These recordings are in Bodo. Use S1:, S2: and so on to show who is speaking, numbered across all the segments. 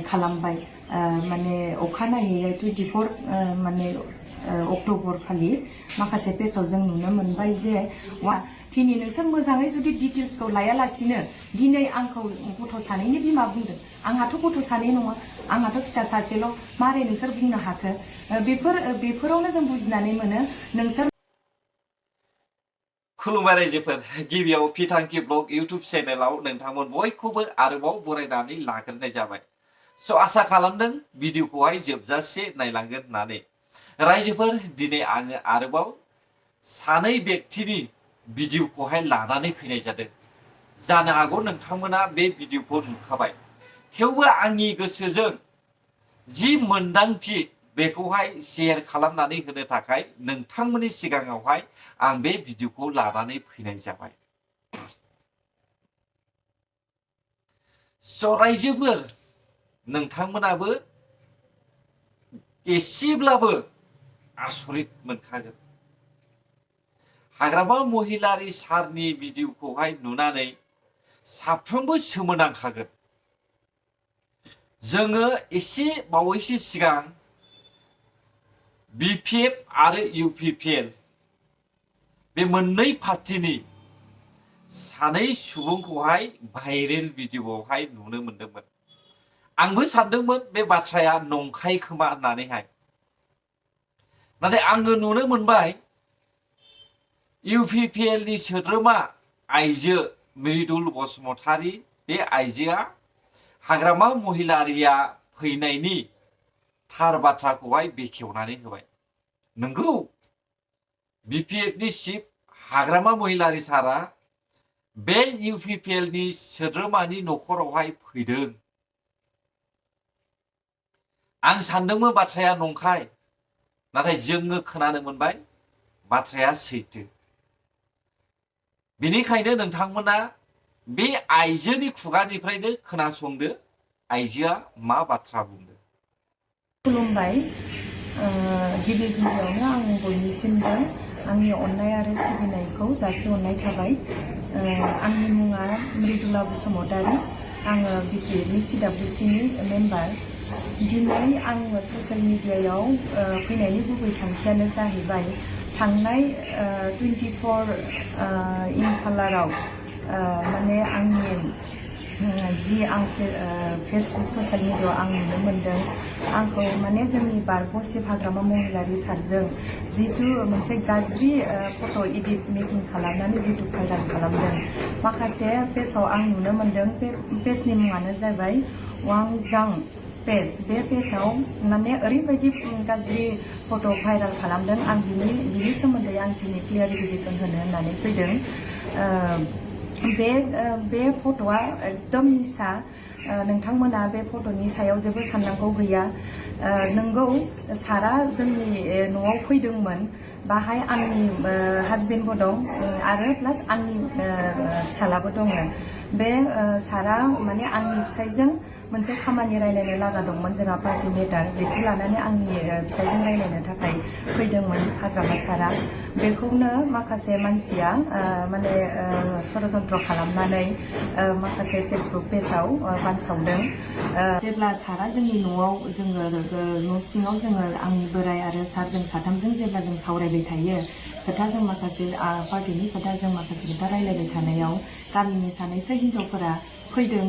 S1: खालामबाय माने अखानायै 24 माने अक्ट'बर खालि माखासे पेजाव जों नुनो मोनबाय जे वा दिनै नोंसोर मोजाङै जुदि डिटेल्सखौ लायालासिनो दिनै आंखौ गथ' सानैनि बिमा बुंदों आंहाथ' गथ' सानै नङा आंहाथ' फिसा सासेल' मारै नोंसोर बुंनो हाखो बेफोरावनो जों बुजिनानै मोनो नोंसोर
S2: खुलुमबाय रायजोफोर गिबियाव फिथांखि ब्लग इउट्युब चेनेलाव नोंथांमोन बयखौबो आरोबाव बरायनानै लाग्रोनाय जाबाय स' आसा खालामदों भिडिअखौहाय जोबजासे नायलांगोन होननानै रायजोफोर दिनै आङो आरोबाव सानै व्यक्तिनि भिडिअखौहाय लानानै फैनाय जादों जानो हागौ नोंथांमोना बे भिडिअखौ नुखाबाय थेवबो आंनि गोसोजों जि मोनदांथि बेखौहाय शेयार खालामनानै होनो थाखाय नोंथांमोननि सिगाङावहाय आं बे भिडिअखौ लानानै फैनाय जाबाय स' रायजोफोर नोंथांमोनाबो एसेब्लाबो आसरित मोनखागोन हाग्रामा महिलारि सारनि भिडिअखौहाय नुनानै साफ्रोमबो सोमोनांखागोन जोङो एसे बावैसो सिगां बिपिएफ आरो इउपिपिएल बे मोननै पार्टिनि सानै सुबुंखौहाय भाइरेल भिडिअआवहाय नुनो मोनदोंमोन आंबो सानदोंमोन बे बाथ्राया नंखाय खोमा होननानैहाय नाथाय आङो नुनो मोनबाय इउपिपिएलनि सोद्रोमा आइजो मृदुल बसुमतारी बे आइजोआ हाग्रामा महिलारिया फैनायनि थार बाथ्राखौहाय बेखेवनानै होबाय नंगौ बिपिएफनि चिफ हाग्रामा महिलारि सारा बे इउपिपिएलनि सोद्रोमानि न'खरावहाय फैदों आं सानदोंमोन बाथ्राया नंखाय नाथाय जोङो खोनानो मोनबाय बाथ्राया सैथो बेनिखायनो नोंथांमोना बे आइजोनि खुगानिफ्रायनो खोनासंदो आइजोआ मा बाथ्रा बुंदों
S1: खुलुमबाय गिबि गिबियावनो आं बयनिसिमबो आंनि अननाय आरो सिबिनायखौ जासिहरनाय थाबाय आंनि मुङा मृदुला बसुमतारी आङो बिपिएफनि सिडब्लिउसिनि मेम्बार दिनै आङो ससियेल मिडियायाव फैनायनि गुबै थांखियानो जाहैबाय थांनाय 24 खालाराव माने आंनि जि आं फेसबुक ससियेल मिडियायाव आं नुनो मोनदों आंखौ माने जोंनि बारग'सिब हाग्रामा महिलारि सारजों जितु मोनसे गाज्रि फट' एडिट मेकिं खालामनानै जितु भाइराल खालामदों माखासे पेजाव आं नुनो मोनदों बे पेजनि मुङानो जाबाय वांजां पेज बे पेजाव माने ओरैबायदि गाज्रि फट' भाइराल खालामदों आं बिनि सोमोन्दै आं दिनै क्लियारिफिकेसन होनो होननानै फैदों बे फट'आ एकदम मिसा नोंथांमोना बे फट'नि सायाव जेबो साननांगौ गैया नंगौ सारा जोंनि न'आव फैदोंमोन बाहाय आंनि हासबेन्डबो दं आरो प्लास आंनि फिसालाबो दङ बे सारा माने आंनि फिसाइजों मोनसे खामानि रायलायनो लागा दंमोन जोंहा पार्टि मेटार बेखौ लानानै आंनि फिसाइजों रायलायनो थाखाय फैदोंमोन हाग्रामा सारा बेखौनो माखासे मानसिया माने षड़यन्त्र खालामनानै माखासे फेसबुक पेजाव बानसावदों जेब्ला सारा जोंनि न'आव जोङो न' सिङाव जोङो आंनि बोराइ आरो सारजों साथामजों जेब्ला जों सावरायबाय थायो खोथा जों माखासे पार्टिनि खोथा जों माखासे खोथा रायलायबाय थानायाव गामिनि सानैसो हिन्जावफोरा फैदों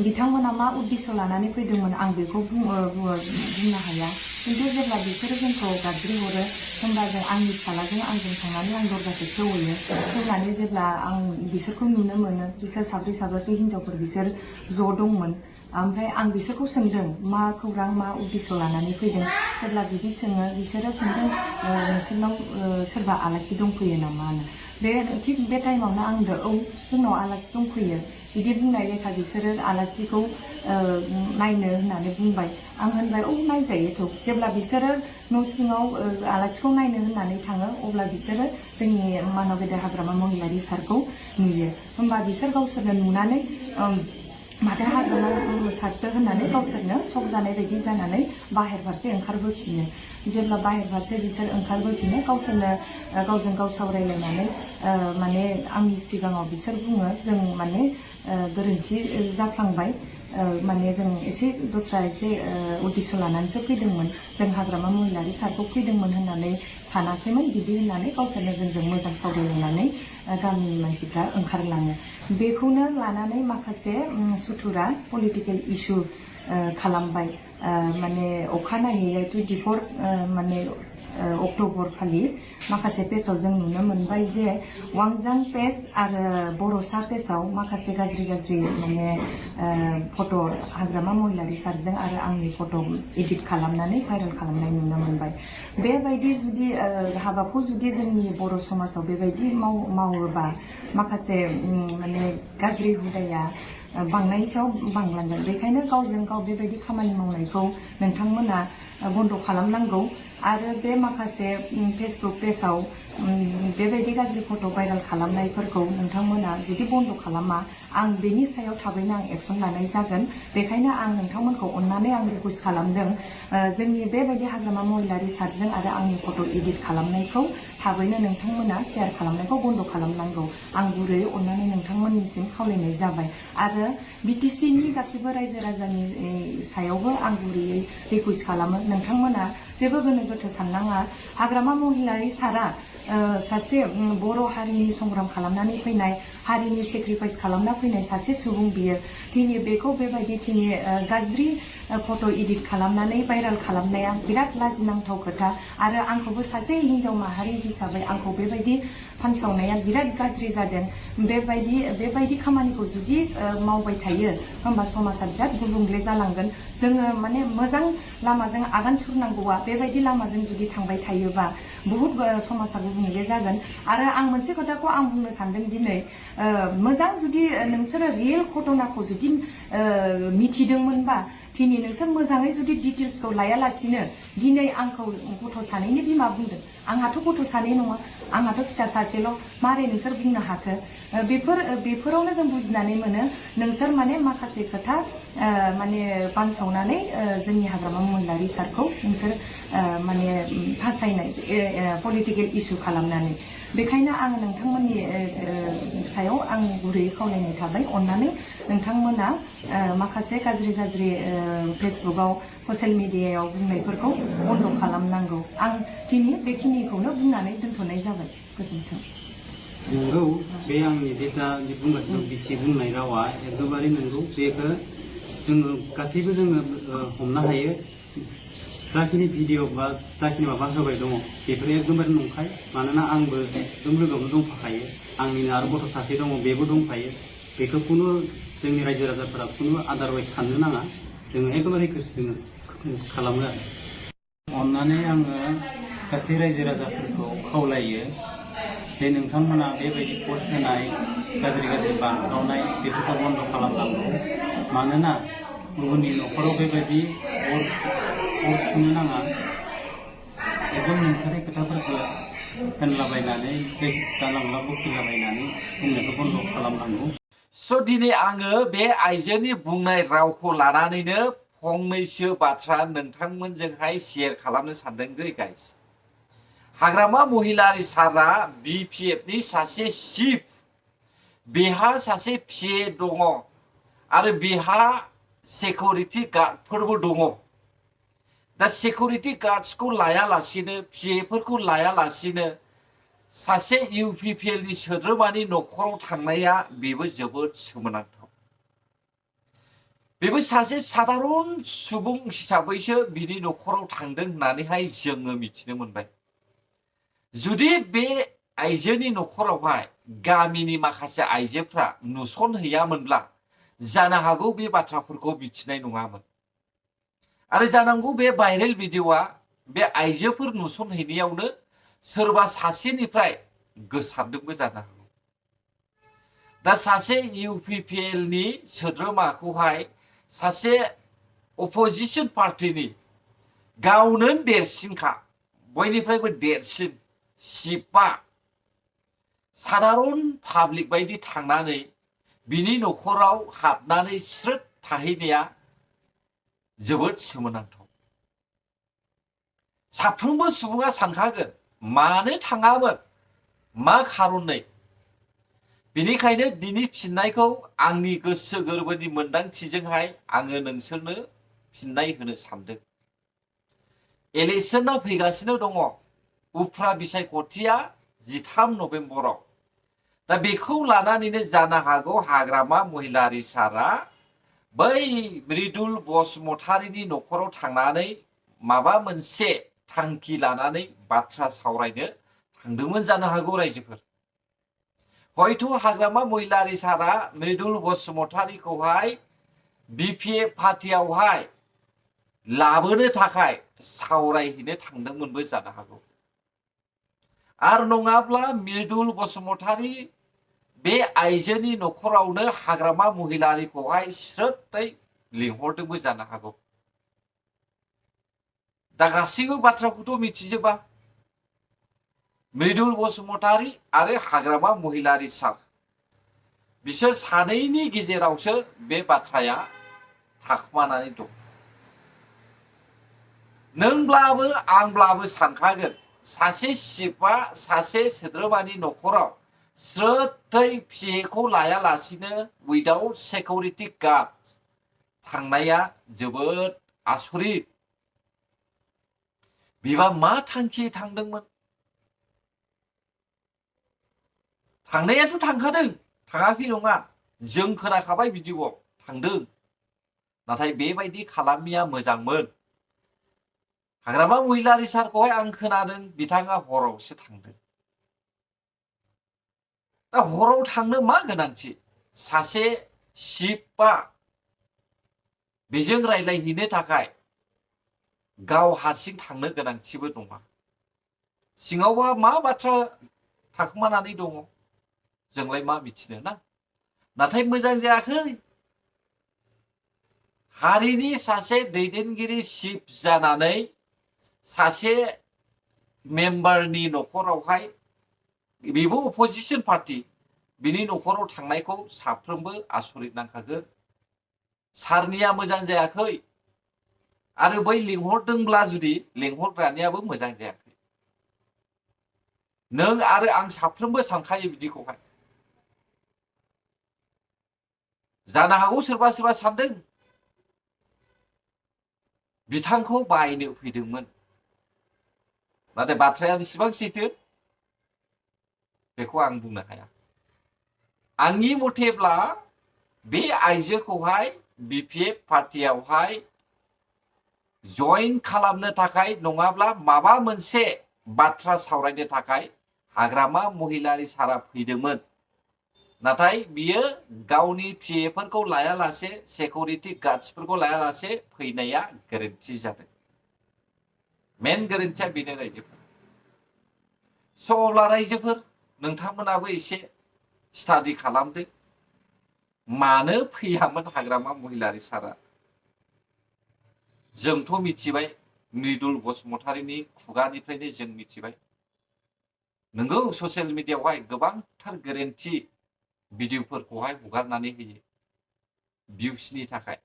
S1: बिथांमोना मा उद्देश्य लानानै फैदोंमोन आं बेखौ बुंनो हाया खिन्थु जेब्ला बिसोरो जोंखौ गाज्रि हरो होमबा जों आंनि फिसालाजों आंजों थांनानै आं दरजाखौ खेवहैयो खेवनानै जेब्ला आं बिसोरखौ नुनो मोनो बिसोर साब्रैसो हिन्जावफोर बिसोर ज' दंमोन ओमफ्राय आं बिसोरखौ सोंदों मा खौरां मा उद्देश्य लानानै फैदों जेब्ला बिदि सोङो बिसोरो सोंदों नोंसोरनाव सोरबा आलासि दंफैयो नामा थिग बे टाइमावनो आं होनदों औ जोंनाव आलासि दंफैयो बिदि बुंनाय लेखा बिसोरो आलासिखौ नायनो होननानै बुंबाय आं होनबाय औ नायजायोथ' जेब्ला बिसोरो न' सिङाव आलासिखौ नायनो होननानै थाङो अब्ला बिसोरो जोंनि मानाव गेदेर हाग्रामा महिलारि सारखौ नुयो होमबा बिसोर गावसोरनो नुनानै माथो हाग्रामा सारसो होननानै गावसोरनो शक जानाय बायदि जानानै बाहेर फारसे ओंखारबोफिनो जेब्ला बाहेर फारसे बिसोर ओंखारबोफिनो गावसोरनो गावजों गाव सावरायलायनानै माने आंनि सिगाङाव बिसोर बुङो जों माने गोरोन्थि जाफ्लांबाय माने जों एसे दस्रा एसे उद्देश्य लानानैसो फैदोंमोन जों हाग्रामा महिलारि सारखौ फैदोंमोन होननानै सानाखैमोन बिदि होननानै गावसोरनो जोंजों मोजां सावरायलायनानै गामिनि मानसिफ्रा ओंखारलाङो बेखौनो लानानै माखासे सुथुरा पलिटिकेल इशु खालामबाय माने अखानायै 24 माने अक्ट'बर खालि माखासे पेजआव जों नुनो मोनबाय जे वांजां पेज आरो बर'सा पेजआव माखासे गाज्रि माने फट' हाग्रामा महिलारि सारजों आरो आंनि फट' एडिट खालामनानै भाइरेल खालामनाय नुनो मोनबाय बेबायदि जुदि हाबाखौ जुदि जोंनि बर' समाजाव बेबायदि मावोबा माखासे माने गाज्रि हुदाया बांनायनि सायाव बांलांगोन बेखायनो गावजों गाव बेबायदि खामानि मावनायखौ नोंथांमोना बन्द' खालामनांगौ आरो बे माखासे फेसबुक पेजआव बेबायदि गाज्रि फट' भाइरेल खालामनायफोरखौ नोंथांमोना जुदि बन्द' खालामा आं बेनि सायाव थाबैनो आं एक्सन लानाय जागोन बेखायनो आं नोंथांमोनखौ अननानै आं रिकुवेस्ट खालामदों जोंनि बेबायदि हाग्रामा महिलारि सारजों आरो आंनि फट' एडिट खालामनायखौ थाबैनो नोंथांमोना शेयार खालामनायखौ बन्द' खालामनांगौ आं गुरैयै अननानै नोंथांमोननिसिम खावलायनाय जाबाय आरो बिटिसिनि गासैबो रायजो राजानि सायावबो आं गुरैयै रिकुवेस्ट खालामो नोंथांमोना जेबो गोनो गोथो साननाङा हाग्रामा महिलारि सारा सासे बर' हारिनि संग्राम खालामनानै फैनाय हारिनि सेक्रिफाइस खालामना फैनाय सासे सुबुं बियो दिनै बेखौ बेबायदि दिनै गाज्रि फट' एडिट खालामनानै भाइरेल खालामनाया बिराद लाजिनांथाव खोथा आरो आंखौबो सासे हिन्जाव माहारि हिसाबै आंखौ बेबायदि फानसावनाया बिराद गाज्रि जादों बेबायदि खामानिखौ जुदि मावबाय थायो होमबा समाजा बिराद गुबुंले जालांगोन जोङो माने मोजां लामाजों आगान सुरनांगौआ बेबायदि लामाजों जुदि थांबाय थायोबा बहुत समाजा गुबुंले जागोन आरो आं मोनसे खोथाखौ आं बुंनो सानदों दिनै मोजां जुदि नोंसोरो रियेल घटनाखौ जुदि मिथिदोंमोनबा दिनै नोंसोर मोजाङै जुदि डिटेल्सखौ लायालासिनो दिनै आंखौ गथ' सानैनि बिमा बुंदों आंहाथ' गथ' सानै नङा आंहाथ' फिसा सासेल' मारै नोंसोर बुंनो हाखो बेफोरावनो जों बुजिनानै मोनो नोंसोर माने माखासे खोथा माने बानसावनानै जोंनि हाग्रामा महिलारि सारखौ नोंसोर माने फासायनाय पलिटिकेल इशु खालामनानै बेखायनो आङो नोंथांमोननि सायाव आं गुरैयै खावलायनाय थाबाय अननानै नोंथांमोना माखासे गाज्रि फेसबुकआव ससियेल मिडियायाव बुंनायफोरखौ बन्द' खालामनांगौ आं दिनै बेखिनिखौनो बुंनानै दोनथ'नाय जाबाय गोजोन्थों
S3: नंगौ बे आंनि दा बुंगासिनो बिसि बुंनाय रावा एकदमबारे नंगौ बेखौ जोङो गासैबो जोङो हमनो हायो जाखिनि भिडिअ बा जाखिनि माबा होबाय दङ बेफोरो एकदमबारे नंखाय मानोना आंबो एकदम लोगोआवनो दंफाखायो आंनिनो आरो गथ' सासे दङ बेबो दंफायो बेखौ खुनु जोंनि रायजो राजाफोरा खुनु आदारवाइज साननो नाङा जोङो एकदमबारे जोङो खालामो आरो अननानै आङो गासै रायजो राजाफोरखौ खावलायो जे नोंथांमोना बेबायदि पस्ट होनाय गाज्रि बानसावनाय बेफोरखौ बन्द' खालामनांगौ मानोना गुबुननि न'खराव बेबायदि अर सुनो नाङा एकदम नंथारै खोथाफोरखौ होनलाबायनानै जे जानला मोनला बखिलाबायनानै बुंनायखौ बन्द' खालामनांगौ
S2: स' दिनै आङो बे आइजोनि बुंनाय रावखौ लानानैनो फंनैसो बाथ्रा नोंथांमोनजोंहाय शेयार खालामनो सानदों दै गाइस हाग्रामा महिलारि सारा BPFनि सासे चिफ बेहा सासे PA दङ आरो बेहा सिकिउरिटि गार्डफोरबो दङ दा सिकिउरिटि गार्ड्सखौ लायालासिनो PAफोरखौ लायालासिनो सासे UPPLनि सोद्रोमानि न'खराव थांनाया बेबो जोबोद सोमोनांथाव बेबो सासे साधारन सुबुं हिसाबैसो बिनि न'खराव थांदों होननानैहाय जोङो मिथिनो मोनबाय जुदि बे आइजोनि न'खरावहाय गामिनि माखासे आइजोफ्रा नुसनहैयामोनब्ला जानो हागौ बे बाथ्राफोरखौ मिथिनाय नङामोन आरो जानांगौ बे भाइरेल भिडिअआ बे आइजोफोर नुसनहैनायावनो सोरबा सासेनिफ्राय गोसारदोंबो जानो हागौ दा सासे UPPLनि सोद्रोमाखौहाय सासे अपोजिशन पार्टिनि गावनो देरसिनखा बयनिफ्रायबो देरसिन चिफआ साधारन पाब्लिक बायदि थांनानै बिनि न'खराव हाबनानै स्रोद थाहैनाया जोबोद सोमोनांथाव साफ्रोमबो सुबुङा सानखागोन मानो थाङामोन मा खारनै बेनिखायनो बिनि फिननायखौ आंनि गोसो गोरबोनि मोनदांथिजोंहाय आङो नोंसोरनो फिननाय होनो सानदों। इलेक्सना फैगासिनो दङ। उफ्रा बिसायख'थिया 13 नभेम्बराव। दा बेखौ लानानैनो जानो हागौ हाग्रामा महिलारि सारा बै मृदुल बसुमतारीनि न'खराव थांनानै माबा मोनसे थांखि लानानै बाथ्रा सावरायनो थांदोंमोन जानो हागौ रायजोफोर। हयथ' हाग्रामा महिलारि सारा मृदुल बसुमतारीखौहाय बिपिएफ पार्टियावहाय लाबोनो थाखाय सावरायहैनो थांदोंमोनबो जानो हागौ। आरो नङाब्ला मृदुल बसुमतारी बे आइजोनि न'खरावनो हाग्रामा महिलारिखौहाय स्रोदै लिंहरदोंबो जानो हागौ। दा गासैबो बाथ्राखौथ' मिथिजोबा। मृदुल बसुमतारी आरो हाग्रामा महिलारि सार बिसोर सानैनि गेजेरावसो बे बाथ्राया थाखुमानानै दं। नोंब्लाबो आंब्लाबो सानखागोन सासे सिपआ सासे सोद्रोमानि न'खराव स्रोदै पिएखौ लायालासिनो उइदाउट सिकिउरिटि गार्ड थांनाया जोबोद आसरित। बिबा मा थांखि थांदोंमोन? थांनायाथ' थांखादों, थाङाखै नङा। जों खोनाखाबाय भिडिअ'आव थांदों। नाथाय बेबायदि खालामिया मोजांमोन। हाग्रामा महिलारि सारखौहाय आं खोनादों बिथाङा हरावसो थांदों। दा हराव थांनो मा गोनांथि? सासे सिपआ बेजों रायलायहैनो थाखाय गाव हारसिं थांनो गोनांथिबो नङा। सिङावबा मा बाथ्रा थाखुमानानै दङ जोंलाय मा मिथिनो ना? नाथाय मोजां जायाखै। हारिनि सासे दैदेनगिरि सिप जानानै सासे मेम्बारनि न'खरावहाय बेबो अपोजिशन पार्टी बिनि न'खराव थांनायखौ साफ्रोमबो आसरित नांखागोन। सारनिया मोजां जायाखै। आरो बै लिंहरदोंब्ला जुदि लिंहरग्रानियाबो मोजां जायाखै। नों आरो आं साफ्रोमबो सानखायो बिदिखौहाय। जानो हागौ सोरबा सोरबा सानदों बिथांखौ बायनो फैदोंमोन। नाथाय बाथ्राया बेसेबां सैथो बेखौ आं बुंनो हाया। आंनि मथेब्ला बे आइजोखौहाय बिपिएफ पार्टियावहाय जइन खालामनो थाखाय नङाब्ला माबा मोनसे बाथ्रा सावरायनो थाखाय हाग्रामा महिलारि सारा फैदोंमोन। नाथाय बियो गावनि पिएफोरखौ लायालासे सिकिउरिटि गार्ड्सफोरखौ लायालासे फैनाया गोरोन्थि जादों। मेन गोरोन्थिया बेनो रायजोफोर। स' अब्ला रायजोफोर नोंथांमोनाबो एसे स्टाडि खालामदो। मानो फैयामोन हाग्रामा महिलारि सारा? जोंथ' मिथिबाय मृदुल बसुमतारीनि खुगानिफ्रायनो जों मिथिबाय। नोंगौ ससियेल मिडियायावहाय गोबांथार गोरोन्थि भिडिअफोरखौहाय हगारनानै होयो भिउसनि थाखाय।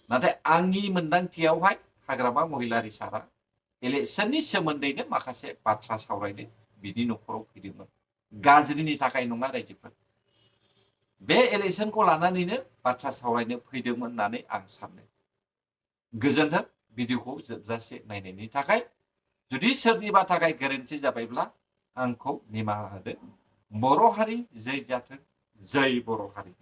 S2: नाथाय आंनि मोनदांथियावहाय हाग्रामा महिलारि सारा इलेक्सननि सोमोन्दैनो माखासे बाथ्रा सावरायनो बिनि न'खराव फैदोंमोन। गाज्रिनि थाखाय नङा रायजोफोर। बे इलेक्सनखौ लानानैनो बाथ्रा सावरायनो फैदोंमोन होननानै आं सानो। गोजोन्थों भिडिअखौ जोबजासे नायनायनि थाखाय। जुदि सोरनिबा थाखाय गोरोन्थि जाबायब्ला आंखौ निमाहा होदो। बर' हारि जै जाथों, जै बर' हारि।